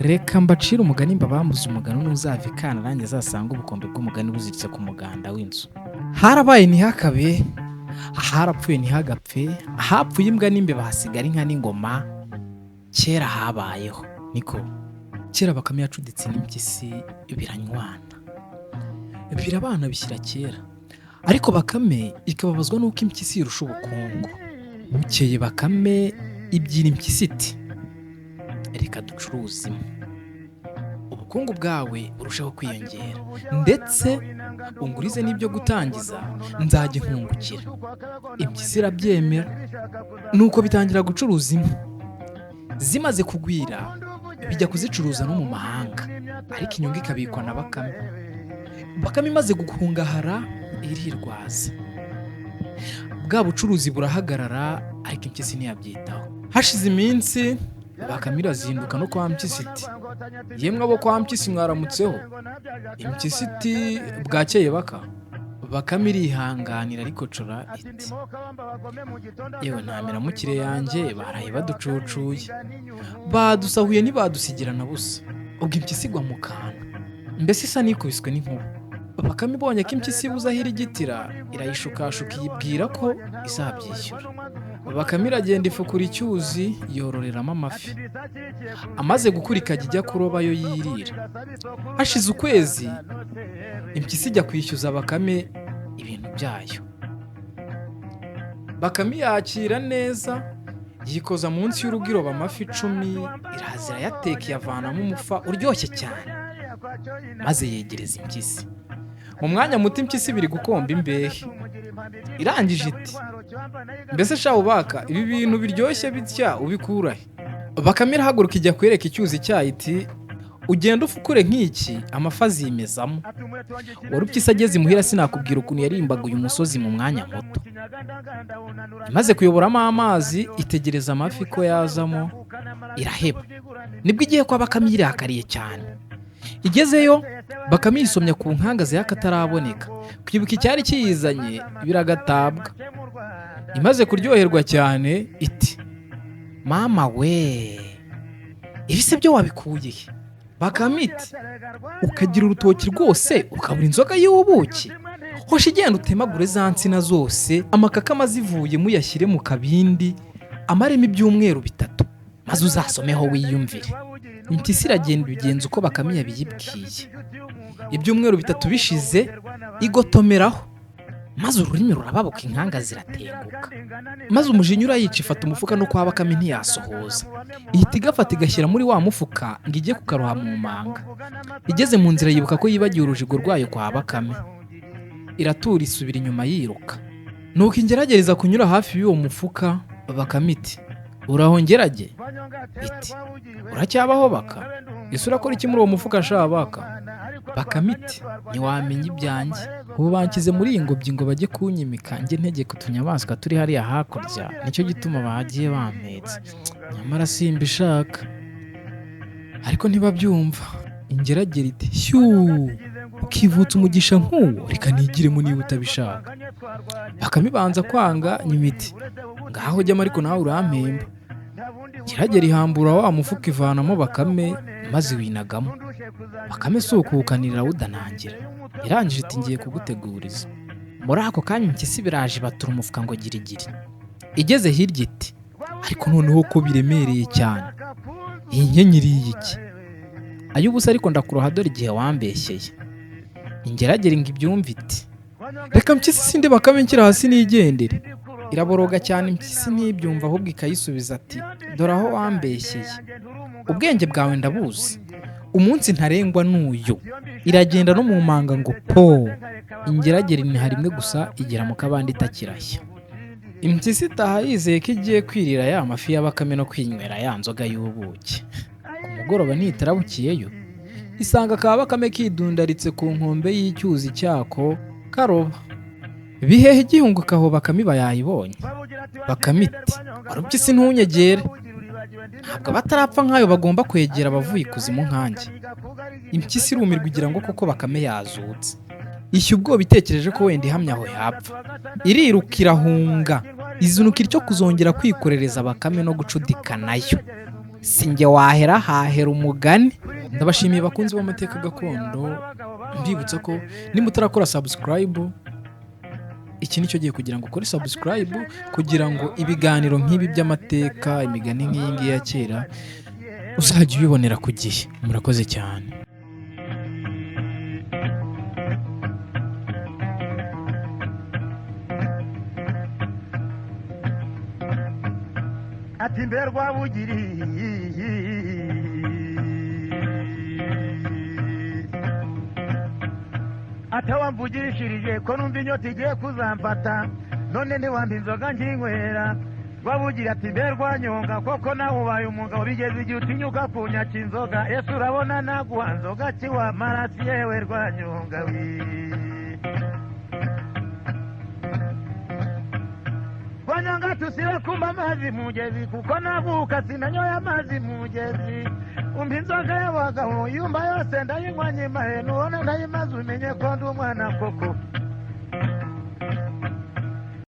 Reka mbacire umugani mbabambuze umugani, n'uzava ikantarange azasanga ubukombe bw'umugani buziritse ku muganda w'inzu. Harabaye ntihakabe, harapfuye ntihagapfe, hapfuye imbwa n'imbeba hasigara inka n'ingoma. Kera habayeho niko kera Bakame yacuditse n'impyisi biranywana, birabana bishyira kera, ariko Bakame ikababazwa n'uko impyisi irusha ubukungu. Bukeye Bakame ibwira impyisi iti: "Reka ducuruze impu, ubukungu bwawe burushaho kwiyongera, ndetse ungurize n'ibyo gutangiza nzajya nkungukira." Impyisi irabyemera, nuko bitangira gucuruza impu. Zimaze kugwira bijya kuzicuruza no mu mahanga, ariko inyungu ikabikwa na Bakame. Bakame imaze gukungahara irirwaza, bwa bucuruzi burahagarara, ariko impyisi ntiyabyitaho. Hashize iminsi Bakame irazinduka no kwa mpyisi iti: "Yemwe abo kwa mpyisi, mwaramutseho?" Impyisi iti: "Bwakeye Baka." Bakame irihanganira ariko cora iti: "Yewe, nta miramukire yanjye, baraye baducucuye, badusahuye, ntibadusigira na busa." Ubwo impyisi igwa mu kantu, mbese isa n'ikubiswe n'inkuba. Bakame ibonye ko impyisi ibuze aho irigitira, irayishukashuka, iyibwira ko izabyishyura. Bakame iragenda ifukura icyuzi, yororeramo amafi. Amaze gukura ikajya ijya kuroba ayo yirira. Hashize ukwezi impyisi ijya kwishyuza Bakame ibintu byayo. Bakame yakira neza, yikoza munsi y'urugo iroba amafi 10, iraza irayateka, iyavanamo umufa uryoshye cyane, maze yegereza impyisi. Mu mwanya muto impyisi biri gukomba imbehe. Irangije iti: "Mbese sha ubaka ibi bintu biryoshye bitya ubikura he?" Bakame irahaguruka ijya kwereka icyuzi cyayo iti: "Ugenda ufukure nk'iki, amafi azimezamo." Warupyisi ageze imuhira, sinakubwira ukuntu yarimbaga uyu musozi mu mwanya muto. Imaze kuyoboramo amazi, itegereza amafi ko yazamo, iraheba. Nibwo igiye kwa Bakame yirakariye cyane. Igezeyo Bakame yisomya ku nkangaza y'akataraboneka. Kwibuka icyari kiyizanye biragatabwa. Imaze kuryoherwa cyane iti: "Mama we, ibi se byo wabikuye he?" Bakame iti: "Ukagira urutoki rwose ukabura inzoga y'ubuki? Hoshi igenda utemagure za nsina zose, amakakama zivuye muyashyire mu kabindi amaremo ibyumweru 3, maze uzasomeho wiyumvire." Impyisi iragenda ibigenza uko Bakame yabiyibwiye. Ibyumweru 3 bishize igotomeraho, maze ururimi rurababuka, inkanga ziratenguka, maze umujinya urayica, ifata umufuka no kwa Bakame ntiyasohoza. Ihita igafata igashyira muri wa mufuka ngo ijye kukaroha mu manga. Igeze mu nzira yibuka ko yibagiwe urujigo rwayo kwa Bakame, iratura isubira inyuma yiruka. Nuko ingeragereza kunyura hafi y'uwo mufuka. Bakame iti: "Uraho ngerage?" Iti: "Uracyabaho Baka? Ese urakora iki muri uwo mufuka sha Baka?" Bakame iti: "Ntiwamenya ibyanjye, ubu banshyize muri iyi ngobyi ngo bajye kunyimika njye ntegeka utunyamaswa turi hariya hakurya, nicyo gituma bagiye bampetse, nyamara simbishaka, ariko ntibabyumva." Ingeragere iti: "Shyuu, ukivutsa umugisha nk'uwo, reka nigiremo niba utabishaka." Bakame ibanza kwanga, nyuma iti: "Ngaho jyamo, ariko nawe urampemba." Geragere ihambura wa mufuka, ivanamo Bakame maze iwinagamo. Bakame si ukuwukanira, irawudanangira. Irangije iti: "Ngiye kuguteguriza." Muri ako kanya impyisi biraje batura umufuka ngo girigiri. Igeze hirya iti: "Ariko noneho ko biremereye cyane, iyi nkenyi iriye iki? Ay'ubusa, ariko ndakuroha, dore igihe wambeshyeye." Ingeragere ngo ibyumve iti: "Reka mpyisi sinde Bakame nshyira hasi nigendere." Iraboroga cyane, impyisi ntibyumva, ahubwo ikayisubiza ati: "Dore aho wambeshyeye, ubwenge bwawe ndabuzi, umunsi ntarengwa n'uyu." Iragenda no mu manga ngo po. Ingeragere iniha rimwe gusa, igera mu kabande itakirashya. Impyisi itaha yizeye ko igiye kwirira ya mafi ya Bakame no kwinywera ya nzoga y'ubuki. Ku mugoroba nitarabukiyeyo, isanga ka Bakame kidundaritse ku nkombe y'icyuzi cyako karoba. Bihehe igihunguka aho, Bakame iba yayibonye. Bakame iti: "Warupyisi, ntunyegere, ntabwo abatarapfa nk'ayo bagomba kwegera abavuye ikuzimu nkanjye." Impyisi irumirwa, igira ngo koko Bakame yazutse. Ishya ubwoba itekereje ko wenda ihamye aho yapfa. Iriruka irahunga, izinuka ityo kuzongera kwikorereza Bakame no gucudika nayo. Si njye wahera, hahera umugani. Ndabashimiye bakunzi b'amateka gakondo, mbibutsa ko nimba utarakora subscribe, iki nicyo gihe kugira ngo ukore subscribe, kugira ngo ibiganiro nk'ibi by'amateka, imigani nk'iyi ngiyi ya kera, uzajya ubibonera ku gihe. Murakoze cyane. Ati mbe Rwabugiri, atawamvugishirije ko numva inyota igiye kuzamfata, none ntiwampa inzoga nkinywera. Rwabugiri ati mbe Rwanyonga, koko nawe ubaye umugabo, bigeze igihe utinyuka kunyaka inzoga, ese urabona naguha nzoga kiwa marasi yewe Rwanyonga we. Rwanyonga tusibe kumba amazi mugezi, kuko navuka sinanyoye amazi mugezi. Umva inzoga y'abagabo yumva yose ndayinywa nyimahe, nubona ndayimaze umenye ko ndi umwana koko.